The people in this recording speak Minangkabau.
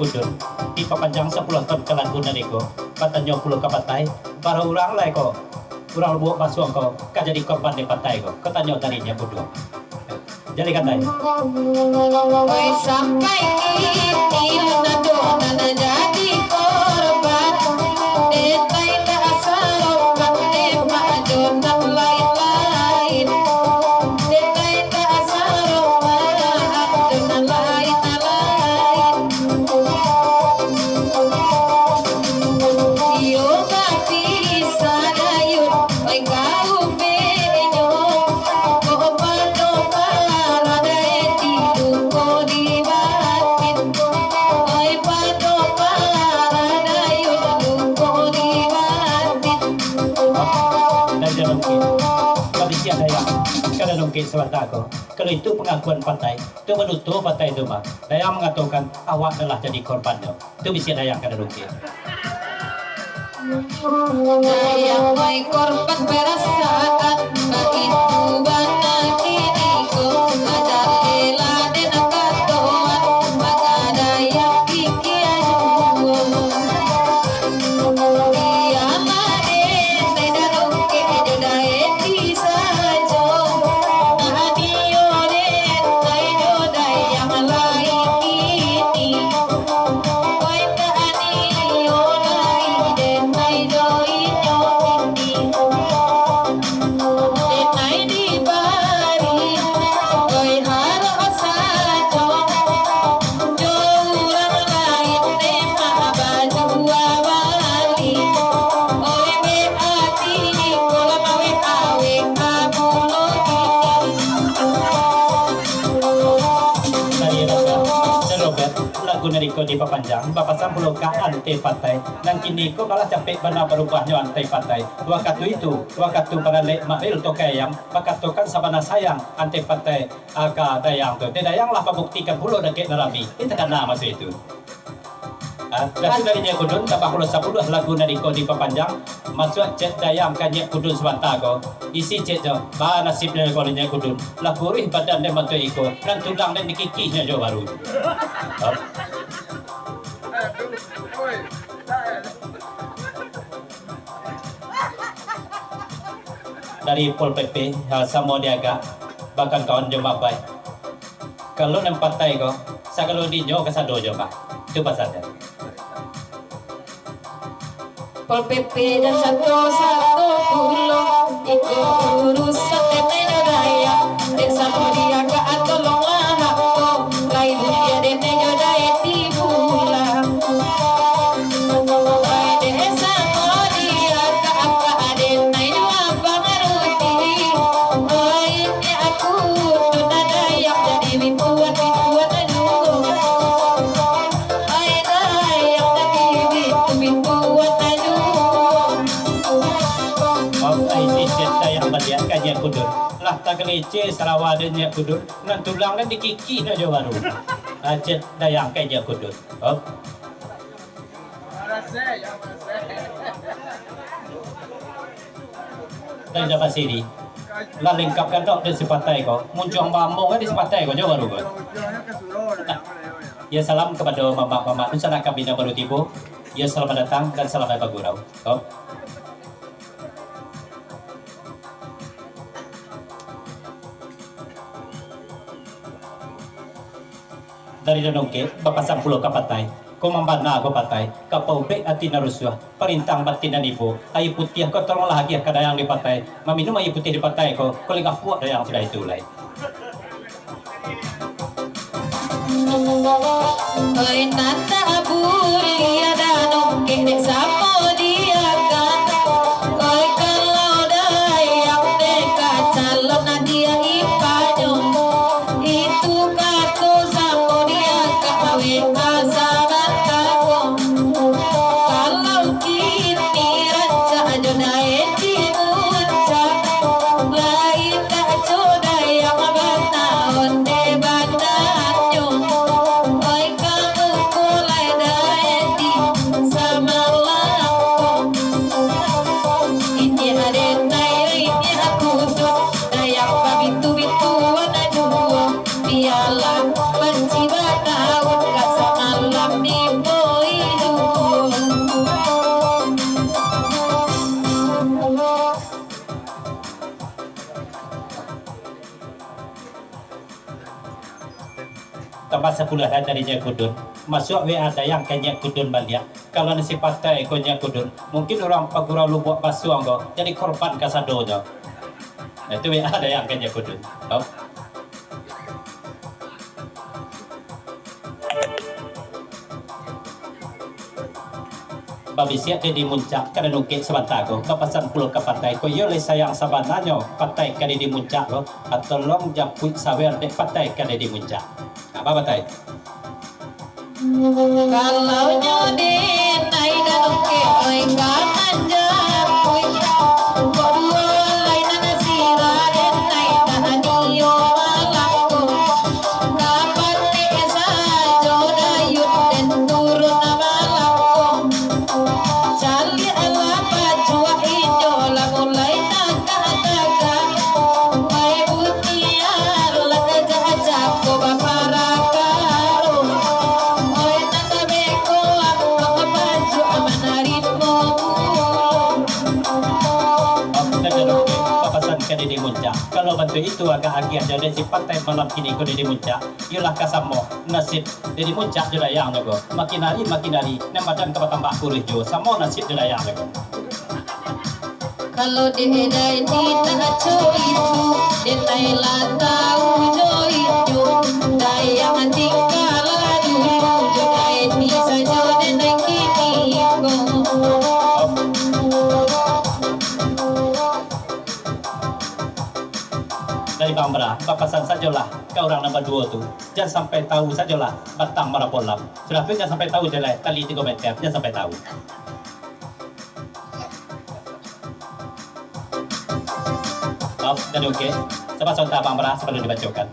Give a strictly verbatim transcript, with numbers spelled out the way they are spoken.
Kudun, dipapanjang sapuluah taun ka lagu nan iko, batanyo pulo ka patai, bara urang lai ko, urang Lubuak Basuang ko, ka jadi korban dek patai ko, ka tanyo dari Nyiak Kudun. Jaleh katai. Oi, sampai kini nan ado nan jadi korban, dek tai tak saropan, dek mak jo nan lain-lain. Dek tai tak saropan, jo nan lain-lain. Iyo ka pisah dayun, oi, ka ubenyo. Kok pado paradai di luko di batin. Oi, pado paradai luko di batin. Dari Danungkek, ka bisiak Dayang, ka Danungkek sabanta ko. Kalau itu pangakuan patai, tu baduto patai tu mah. Dayang mangatokan, awak lah jadi korbannyo. Tu bisiak Dayang ka Danungkek. Dayang mai korban parasaan, baitu bana kini ko, ajalah den katoan, manga Dayang kikeh juo. Iyo mah den, Dayang Danungkek jo Dayang Eti sajo. Nah, iyo den, Dayang jo Dayang lai kini. Oi, tak ado lai denai jo inyo kini. Denai dibari, oi, harok sajo. Jo urang lain dek mah bajua bali. Oi, weh ati, kolam weh aweh, abulo kini. Dari Raja, dan Robert, lagu nan iko dipapanjang, bapasan pulo ka Antai Patai, nan kini ko balah capek bana barubahnyo Antai Patai. Wakatu itu, wakatu baralek Mail Tokai Ayam, bakatokan sabana sayang Antai Patai, ah, ka Dayang tu. Dek Dayang lah pabuktikan pulo dakek nan rami. Itu kana maso itu. Ah, dah tu dari Nyiak Kudun, tambah pulo sapuluah lagu nan iko dipapanjang, masuak chat Dayang ka Nyiak Kudun sabanta ko. Isi chat jo, ba nasibnyo ko Nyiak Kudun, lah kuruih badan den bantuak iko, nan tulang den dikikihnyo jo baru. Ah. Dari Pol P P, ha, samo diagak, bahkan kawan jo mabai. Kalau nan patai ko, sagalo dinyo kasado jo mah. Tu pasal. Pol P P jan sato-sato pulo, iko urusan denai jo Dayang, dek samo diagak tolonglah ko, lai buliah denai jo Dayang dipulang. Oi, dek samo diagak-agak denai jo Abang Rudi, oi, Nyiak Kudun, Dayang jadi bituan-bituan juo. Ai, Dayang tadi bitu-bituan juo. Om, ai, chat Dayang baliak ka Nyiak Kudun. Lah tagalece sarawa den Nyiak Kudun, nan tulang den dikikihnyo jo baru. Ah, chat Dayang ka Nyiak Kudun. Om. Dari Dapasiri. Lah lengkap gadok den si patai ko. Muncuang bambang den si patai ko, jo baru ko. Nah, ya, salam kapado mamak-mamak dunsanak kami nan baru tibo. Ya, selamat datang dan selamat bagurau. Ko. Dari Danungkek, bapasan pulo ka patai. Ko mambana ko patai, ka paubek ati nan rusuah, parintang batin nan ibo, aia putiah ko tolonglah agiah ka Dayang di patai, maminum aia putiah di patai ko, ko lengah puak Dayang sudah itu lai. Oi, nan tak buliah Danungkek dek samo diagak. Oi, kalau Dayang deka calon nan dia ipanyo. Itu kato samo diagak awek pasaban kato. Kalau kini rancak jo Dayang di muncak, lai tak jo Dayang bana onde batanyo. Oi, kamu ko lai Dayang di samalam ko. Inyiak denai, Inyiak Kudun, Dayang babitu-bituan juo. Bialah banci bataun ka samalam di Tambah sapuluah lah dari Nyiak Kudun. Masuak W A Dayang ka Nyiak Kudun baliak. Kalau nasib patai ko Nyiak Kudun, mungkin urang Pagurau Lubuak Basuang ko jadi korban kasadonyo. Nah, itu W A Dayang ka Nyiak Kudun. Tau? Babisiak Dedi Muncak ka Danungkek sabanta ko, bapasan pulo ka patai ko, iyo lai sayang sabananyo patai ka Dedi Muncak ko, atau long japuik sawer dek patai ka Dedi Muncak. Nah, bapatai. Kalau nyo denai Danungkek, oi, ka manjapuik, kok duo lai nan sira denai, ka dio balako. Kapatik sajo dayun den turun balakong. Caliak lah pacuak inyo lah mulai tagak-tagak. Pai butiar lah kajak-kajak ko baparakaro. Oi, nan tabeko amang pacuak manarimo. Oke, bapasan ka Dedi Muncak. Kalau bantuak itu agak agiah jo dek si patai malam kini ko Dedi Muncak. Iyolah ka samo nasib Dedi Muncak jo Dayang nyo ko. Makin ari, makin ari, nan badan ka batambah kuruih juo. Samo nasib jo Dayang nyo ko. Kalau dek Daini tak co itu, denai lah tau jo itu. Dayang tinggalah dulu jo Daini sajo denai kini ko. Dari Bang Bra, bapasan sajolah ka urang nan baduo tu. Jan sampai tau sajolah batang marabolam. Sudah tu jan sampai tau jalai tali tigo meter, jan sampai tau. Maaf, tadi oke. Sabar sabanta Bang Bra sabalun dibacokan.